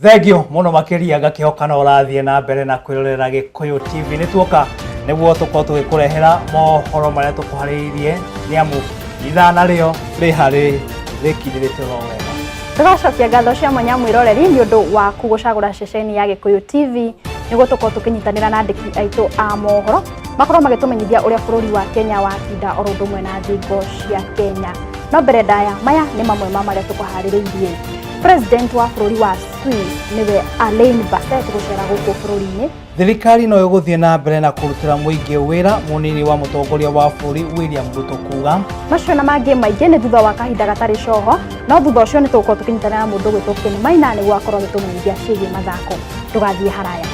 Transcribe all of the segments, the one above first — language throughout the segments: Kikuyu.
Thengio mũno makĩria, ngakĩhoka no ũrathiĩ na mbere na kwĩrorera Gĩkũyũ TV. Nĩ tuoka nĩguo tũkorwo tũgĩkũrehera mohoro marĩa tũkũharĩrĩirie, nĩ amu ithaa narĩo rĩ harĩ rĩkindĩrĩte oro wega. Tũgacokia ngatho cia mwanya mwĩroreri nĩ ũndũ waku gũcagũra ceceni ya Gĩkũyũ TV nĩguo tũkorwo tũkĩnyitanĩra na andĩki aitũ a mohoro makorwo magĩtũmenyithia ũrĩa bũrũri wa Kenya watinda oro ũndũ ũmwe na thingo cia Kenya. No mbere ndaya, maya nĩ mamwe ma marĩa tũkũharĩrĩirie. President wa bũrũri wa Swiss nĩwe Alain Berset gũcera gũkũ bũrũri-inĩ. Thirikari no ĩgũthiĩ na mbere na kũrutĩra mũingĩ wĩra, mũnini wa mũtongoria wa bũrũri William Ruto kuga. Macio na mangĩ maingĩ nĩ thutha wa kahinda gatarĩ coho, no thutha ũcio nĩ tũgũkorwo tũkĩnyitanĩra na mũndũ ũgwĩtwo Ken Maina nĩguo akorwo agĩtũmenyithia ciĩgiĩ mathako. Ndũgathiĩ haraya.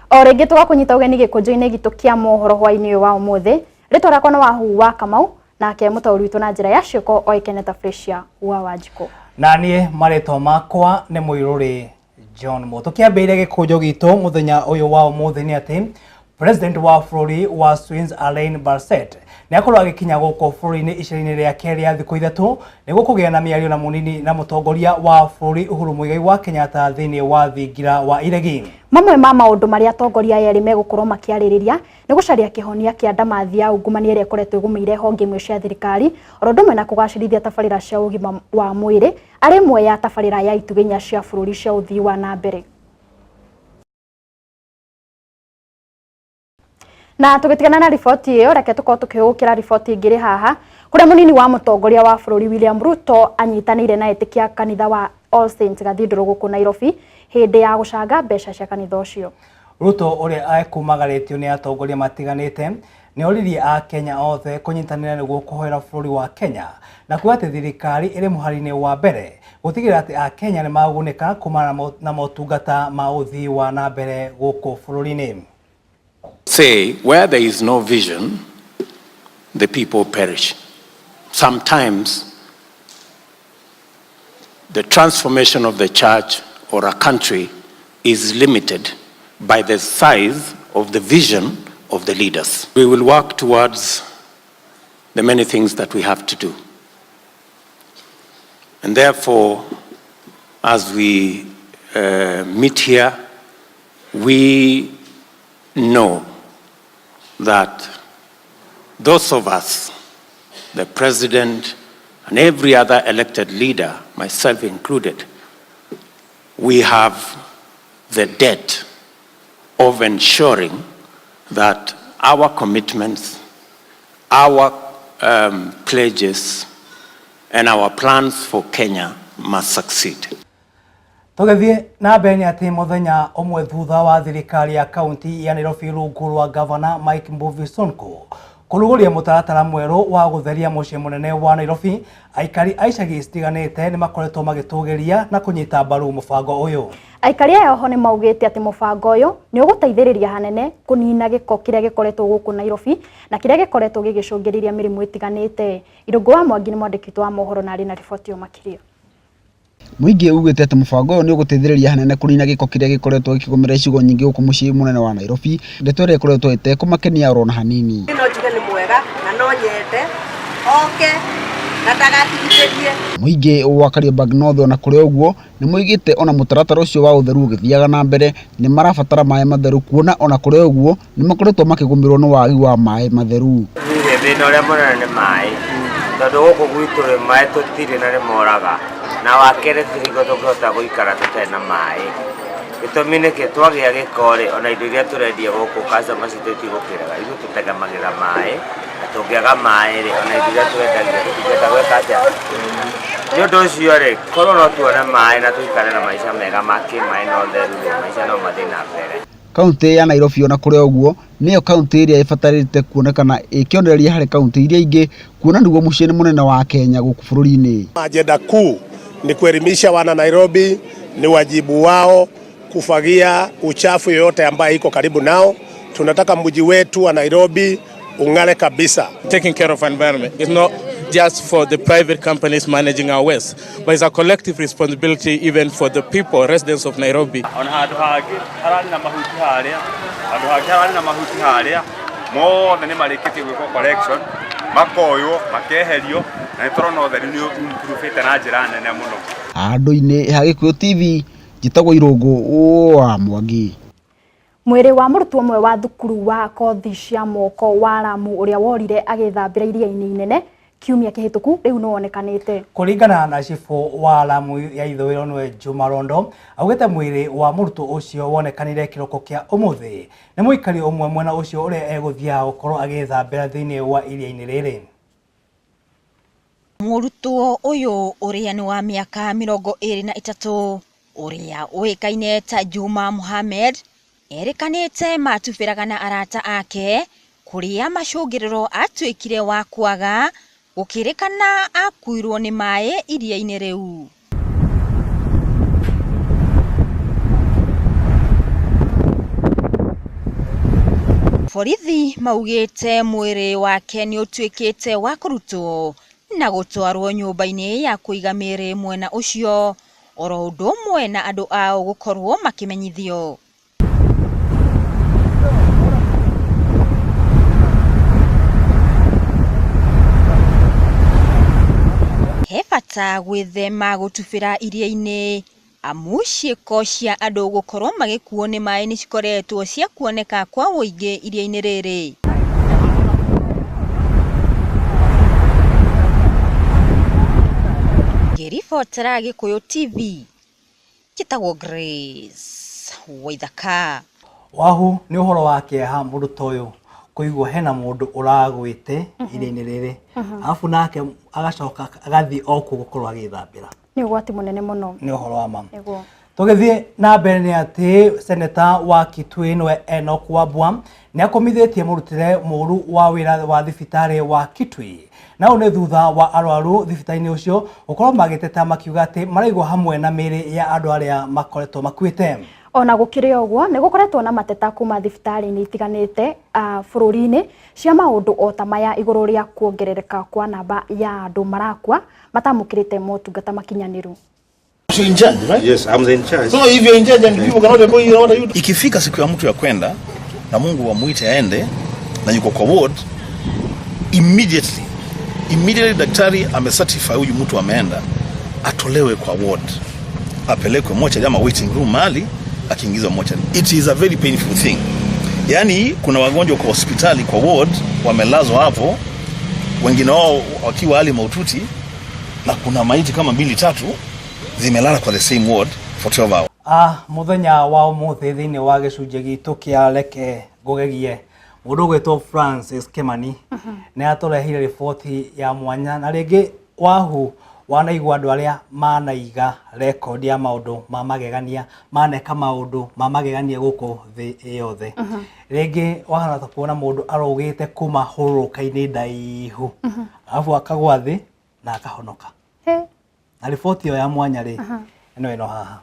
O rĩngĩ tũgakũnyita ũgeni gĩkũnjo-inĩ gitũ kĩa mohoro hwaĩ-inĩ ũyũ wa ũmũthĩ. Rĩtwa rĩakwa nĩ Wahu wa Kamau, nake mũtaũri witũ na njĩra ya ciĩko oĩkaine ta Fresia wa Wanjikũ. Na niĩ marĩtwa makwa nĩ Mũirũrĩ John Mo. Tũkĩambĩrĩria gĩkũnjo gitũ mũthenya ũyũ wa ũmũthĩ nĩ atĩ President wa bũrũri wa Swiss Alain Berset nĩ akorwo agĩkinya gũkũ bũrũri-inĩ icera-inĩ rĩake rĩa thikũ 3 nĩguo kũgĩa na mĩario na mũnini na mũtongoria wa bũrũri Uhuru Muigai wa Kenyatta thĩinĩ wa thingira wa Iregi. Mamwe ma maũndũ marĩa atongoria aya erĩ megũkorwo makĩarĩrĩria nĩ gũcaria kĩhonia kĩa ndamathi ya ungumania ĩrĩa ĩkoretwo ĩgũmĩire honge imwe cia thirikari, oro ũndũ ũmwe na kũgacĩrithia tabarĩra cia ũgima wa mwĩrĩ arĩ ĩmwe ya tabarĩra ya itugĩ inya cia bũrũri cia ũthii wa na mbere. Na tũgĩtigana na riboti ĩyo, reke tũkorwo tũkĩhũgũkĩra riboti ĩngĩ ĩrĩ haha, kũrĩa mũnini wa mũtongoria wa bũrũri William Ruto anyitanĩire na etĩkia kanitha wa All Saints Cathedral gũkũ Nairobi hĩndĩ ya gũcanga mbeca cia kanitha ũcio. Ruto ũrĩa ekumagarĩtio nĩ atongoria matiganĩte nĩ oririe Akenya othe kũnyitanĩra nĩguo kũhoera bũrũri wa Kenya na kuga atĩ thirikari ĩrĩ mũhari-inĩ wa mbere gũtigĩrĩra atĩ Akenya nĩ magunĩka kumana na motungata ma ũthii wa na mbere gũkũ bũrũri-inĩ. Say, where there is no vision, the people perish. Sometimes the transformation of the church or a country is limited by the size of the vision of the leaders. We will work towards the many things that we have to do. And therefore, as we meet here, we know that those of us, the president and every other elected leader, myself included, we have the debt of ensuring that our commitments, our pledges, and our plans for Kenya must succeed. Tũgĩthiĩ na mbere nĩ atĩ mũthenya ũmwe thutha wa thirikari ya kaunti ya Nairobi rungu rwa gavana Mike Mbuvi Sonko kũrugũria mũtaratara mwerũ wa gũtheria mũciĩ mũnene wa Nairobi, aikari a icagi citiganĩte nĩ makoretwo magĩtũgĩria na kũnyita mbaru mũbango ũyũ. Aikari aya oho nĩ maugĩte atĩ mũbango ũyũ nĩ ũgũteithĩrĩria hanene kũnina gĩko kĩrĩa gĩkoretwo gũkũ Nairobi na kĩrĩa gĩkoretwo gĩgĩcũngĩrĩria mĩrimũ ĩtiganĩte. Irũngũ wa Mwangi nĩ mwandĩki witũ wa mohoro na arĩ na riboti ĩyo makĩria. Mũingĩ ugĩte atĩ mũbango ũyũ nĩ ũgũteithĩrĩria hanene kũnina gĩko kĩrĩa gĩkoretwo gĩkĩgũmĩra icigo nyingĩ gũkũ mũciĩ mũnene wa Nairobi, ndeto ĩrĩa ĩkoretwo ĩtekũmakenia oro na hanini. No njuge nĩ mwega na no nyende oke na ndagatigithĩrie. Mũingĩ wa Kariobangi North ona kũrĩ ũguo nĩ moigĩte ona mũtaratara ũcio wa ũtheru ũgĩthiaga na mbere nĩ marabatara maĩ matheru kuona ona kũrĩ ũguo nĩ makoretwo makĩgũmĩrwo nĩ wagi wa maĩ matheru. Thĩna ũrĩa mũnene nĩ maĩ, tondũ gũkũ gwitũ rĩ maĩ tũtirĩ na nĩ moraga, na wa kerĩ tũtirĩ tũngĩhota gũikara tũtarĩ na maĩ. Gĩtũmi nĩkĩ twagĩa gĩko rĩ, ona indo iria tũrendia gũkũ customer citũ itigũkĩrega, ithuĩ tũtegemagĩra maĩ, na tũngĩaga maĩ rĩ, ona indo iria twendagia tũtingĩhota gwĩka atĩa. Nĩ ũndũ ũcio rĩ, korwo no tuone maĩ na tũikare na maica mega ma kĩmaĩ na ũtheru rĩ, maica no mathiĩ na mbere. Kaunti ya Nairobi ona kũrĩ ũguo nĩyo kaunti ĩrĩa ĩbatarĩte kuonekana ĩ kĩonereria harĩ kaunti iria ingĩ kuona nĩguo mũciĩ mũnene wa Kenya gũkũ bũrũri-inĩ. Ajenda kuu ni kuelimisha wana Nairobi ni wajibu wao kufagia uchafu yoyote ambaye iko karibu nao. Tunataka mji wetu wa Nairobi ung'are kabisa. Taking care of environment is not just for the private companies managing our waste, but it's a collective responsibility even for the people, residents of Nairobi. Ona handũ hangĩ hararĩ na mahuti harĩa, handũ hangĩ hararĩ na mahuti harĩa, mothe nĩ marĩkĩtie gwĩkwo collection, makoywo, makeherio, na nĩ tũrona ũtheru nĩ improve na njĩra nene mũno. Handũ-inĩ ha Gĩkũyũ TV, njĩtagwo Irũngũ wa Mwangi. Mwĩrĩ wa mũrutwo ũmwe wa thukuru wa kothi cia moko wa Lamu ũrĩa worire agĩthambĩra iria-inĩ inene kiumia kĩhĩtũku rĩu nĩwonekanĩte. Kũringana na cibũ wa Lamu ya ithũĩro nĩwe Juma Rondo, augĩte mwĩrĩ wa mũrutwo ũcio wonekanire kĩroko kĩa ũmũthĩ nĩ mũikari ũmwe mwena ũcio ũrĩa egũthiaga gũkorwo agĩthambĩra thĩinĩ wa iria-inĩ rĩrĩ. Mũrutwo ũyũ ũrĩa nĩ wa mĩaka 23 ũrĩa ũĩkaine ta Juma Mohamed erĩkanĩte matubĩraga na arata ake kũrĩa macũngĩrĩro atuĩkire wa kwaga gũkĩrĩkana akuirwo nĩ maĩ iria-inĩ rĩu. Borithi maugĩte mwĩrĩ wake nĩ ũtuĩkĩte wa kũrutwo na gũtwarwo nyũmba-inĩ ya kũiga mĩĩrĩ mwena ũcio oro ũndũ ũmwe na andũ ao gũkorwo makĩmenyithio. He bata gwĩthema gũtubĩra iria-inĩ amu ciĩko cia andũ gũkorwo magĩkuo nĩ maĩ nĩ cikoretwo cia kuoneka kwa ũingĩ iria-inĩ rĩrĩ. Ngĩribotera Gĩkũyũ TV, njĩtagwo Grace Waithaka. Wahu nĩ ũhoro wa kĩeha mũndũ ta ũyũ kũigua hena mũndũ ũragwĩte iria-inĩ rĩrĩ, arabu nake agacoka agathiĩ o kuo gũkorwo agĩthambĩra. Nĩ ũgwati mũnene mũno. Nĩ ũhoro wa ma. Nĩguo. Tũgĩthiĩ na mbere nĩ atĩ seneta wa Kitui nĩwe Enoch Wambua nĩ akomithĩtie mũrutĩre mũru wa wĩra wa thibitarĩ wa Kitui. Na ũũ nĩ thutha wa arwaru thibitarĩ-inĩ ũcio gũkorwo magĩteta makiuga atĩ maraigwo hamwe na mĩĩrĩ ya andũ arĩa makoretwo makuĩte. Ona gũkĩrĩ ũguo nĩ gũkoretwo na mateta kuma thibitarĩ-inĩ itiganĩte bũrũri-inĩ cia maũndũ o ta maya igũrũ rĩa kuongerereka kwa namba ya andũ marakua matamũkĩrĩte motungata makinyanĩru. You're in charge, right? Yes, I'm the in charge. So if you're in charge and people cannot employ you, what are you? Ikifika siku ya mtu ya kwenda na Mungu amuite aende na yuko kwa ward, immediately daktari amecertify huyu mtu ameenda, atolewe kwa ward, apelekwe mochari ama waiting room mahali, akiingizwa mochari. It is a very painful thing. Yaani kuna wagonjwa kwa hospitali kwa ward wamelazwa hapo, wengine wao wakiwa hali mahututi, na kuna maiti kama 2-3 zimelala kwa the same ward for 12 hours. Muthenya wa ũmũthĩ thĩinĩ wa gĩcunjĩ gitũ kĩa Reke Ngũgegie, mũndũ ũgwĩtwo Francis Kimani nĩ atũrehire riboti ya mwanya na rĩngĩ wahu wanaigua andũ arĩa manaiga rekondi ya maũndũ ma magegania, maneka maũndũ ma magegania gũkũ thĩ yothe. Rĩngĩ wahana ta kuona mũndũ arũgĩte kuma hũrũrũka-inĩ ndaihu, arabu akagwa thĩ na akahonoka. Na riboti ĩyo ya mwanya rĩ, ĩno ĩno haha.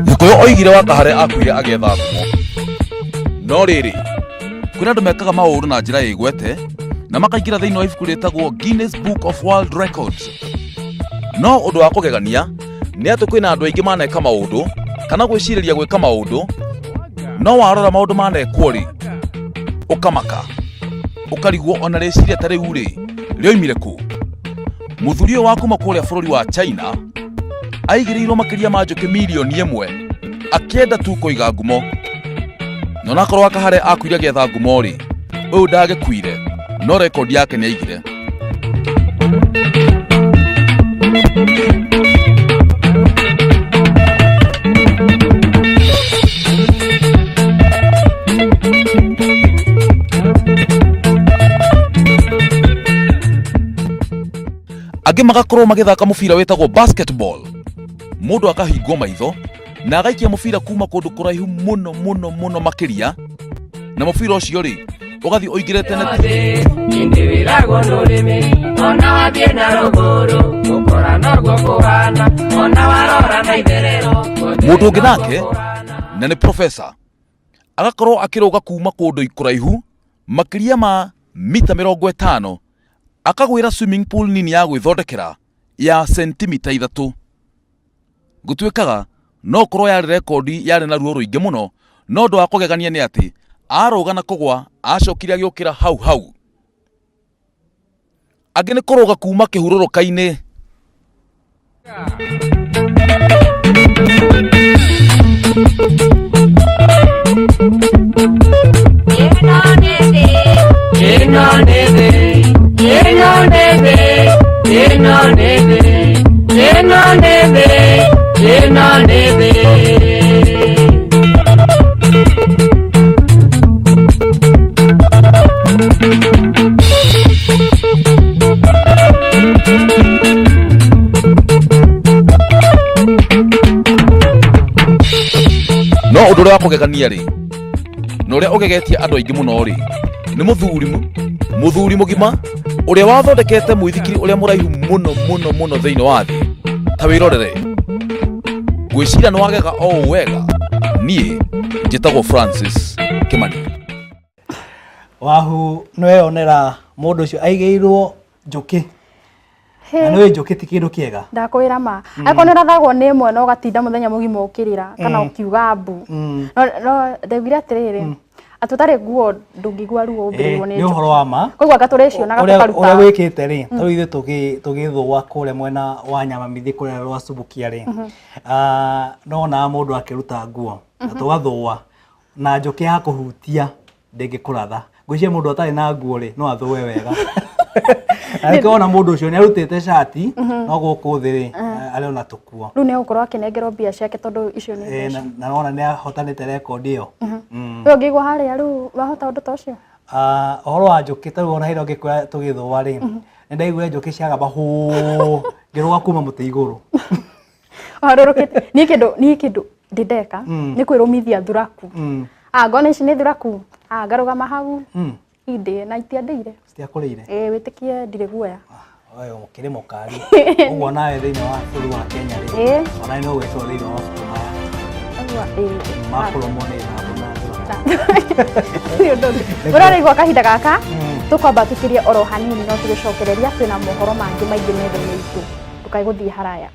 Gĩkũyũ oigire wa Kahare akuire agĩetha ngumo. No rĩrĩ, kwĩna andũ mekaga maũndũ na njĩra ĩgwete na makaingĩra thĩinĩ wa ibuku rĩtagwo Guinness Book of World Records. No ũndũ wa kũgegania nĩ atĩ kwĩna andũ aingĩ maneka maũndũ kana gwĩcirĩria gwĩka maũndũ, no warora maũndũ manekwo rĩ, ũkamaka, ũkarigwo ona rĩciria ta rĩu rĩ rĩoimire kũ. Mũthuri ũyũ wa kuma kũrĩa bũrũri wa China aigĩrĩirwo makĩria ma njũkĩ 1,000,000 akĩenda tu kũiga ngumo. Na onakorwo wa Kahare akuire agĩetha ngumo rĩ, ũyũ ndagĩkuire, no rekondi yake nĩ aigire. Angĩ magakorwo magĩthaka mũbira wĩtagwo basketball. Mũndũ akahingwo maitho na agaikia mũbira kuma kũndũ kũraihu mũno mũno mũno makĩria, Na mũbira ũcio rĩ, ũgathiĩ ũingĩrĩte neti. Ĩndĩ wĩragwo nũrĩmĩ ona wathiĩ na rũgũrũ gũkora noguo kũhana ona warora na itherero. Mũndũ ũngĩ nake, na nĩ professor, agakorwo akĩrũga kuma kũndũ kũraihu makĩria ma mita 50, akagwĩra swimming pool nini ya gwĩthondekera ya sentimita 3. Gũtuĩkaga no ũkorwo yarĩ rekondi yarĩ na ruo rũingĩ mũno, no ũndũ wa kũgegania nĩ atĩ arũga na kũgwa acokire agĩũkĩra hau hau. Angĩ nĩ kũrũga kuma kĩhurũrũka-inĩ. Ĩno nĩ thĩ, ĩno nĩ thĩ, ĩno nĩ thĩ, ĩno nĩ thĩ, ĩno nĩ thĩ, ĩno nĩ thĩ. No ũndũ ũrĩa wa kũgegania rĩ, na ũrĩa ũgegetie andũ aingĩ mũno rĩ, nĩ mũthuri mũthuri mũgima ũrĩa wathondekete mũithikiri ũrĩa mũraihu mũno mũno mũno thĩinĩ wa thĩ. Ta wĩrorere, ngwĩciria nĩ wagega o ũũ wega. Niĩ njĩtagwo Francis Kĩmani. Wahu nĩweyonera mũndũ ũcio aigĩirwo njũkĩ. Na nĩũĩ njũkĩ ti kĩndũ kĩega. Ndakwĩra ma. Angĩkorwo nĩ ũrathagwo nĩ ĩmwe na ũgatinda mũthenya mũgima ũkĩrĩra kana ũkiuga mbu. No ndaiguire atĩrĩrĩ, atĩ ũtarĩ nguo ndũngĩigua ruo ũmbĩrĩirwo nĩ Nĩ ũhoro wa ma. Koguo anga tũrĩcionaga Ũrĩa tũkaruta. ũrĩa wĩkĩte rĩ, tarĩu ithuĩ tũgĩthũa kũrĩa mwena wa Nyamamithi kũrĩa Rwasubukia rĩ, nonaga mũndũ akĩruta nguo na tũgathũa na njũkĩ ya kũhutia ndĩngĩkũratha. Ngwĩciria mũndũ atarĩ na nguo rĩ, no athũe wega. Na nĩkĩo wona mũndũ ũcio nĩ arutĩte cati, no gũkũ thĩ rĩ, arĩ ona tũkuo. Rĩu nĩ egũkorwo akĩnengerwo mbia ciake tondũ icio nĩ mbeca. Na wona nĩ ahotanĩte rekondi ĩyo. We ũngĩigua harĩa rĩu wahota ũndũ ta ũcio? Ũhoro wa njũkĩ ta rĩu ona hĩndĩ ĩrĩa ũngĩkora tũgĩthũa rĩ, nĩ ndaiguire njũkĩ ciagamba hũũ, ngĩrũga kuma mũtĩ igũrũ. Ũharũrũkĩte. Niĩ kĩndũ niĩ kĩndũ ndĩ ndeka nĩ kwĩrũmithia thuraku. Ah, ngona ici nĩ thuraku. Ah, ngarũgama hau. Indĩe na itiandĩire. Citiakũrĩire? Ĩĩ wĩtĩkie ndirĩ guoya. Oyo ũkĩrĩ mũkari. Ũguo nawe thĩinĩ wa bũrũri wa Kenya rĩ, onawe no gwĩkĩrwo thĩinĩ wa mabuku maya. Ũguo ĩĩ. Ma kũrũmwo nĩ thambu na thuraku. Nĩ ũndũ ũngĩ. Ũrarĩigua kahinda gaka tũkwamba tũkirie oro hanini no tũgĩcokereria twĩna mohoro mangĩ maingĩ metha-inĩ itũ. Ndũkae gũthiĩ haraya.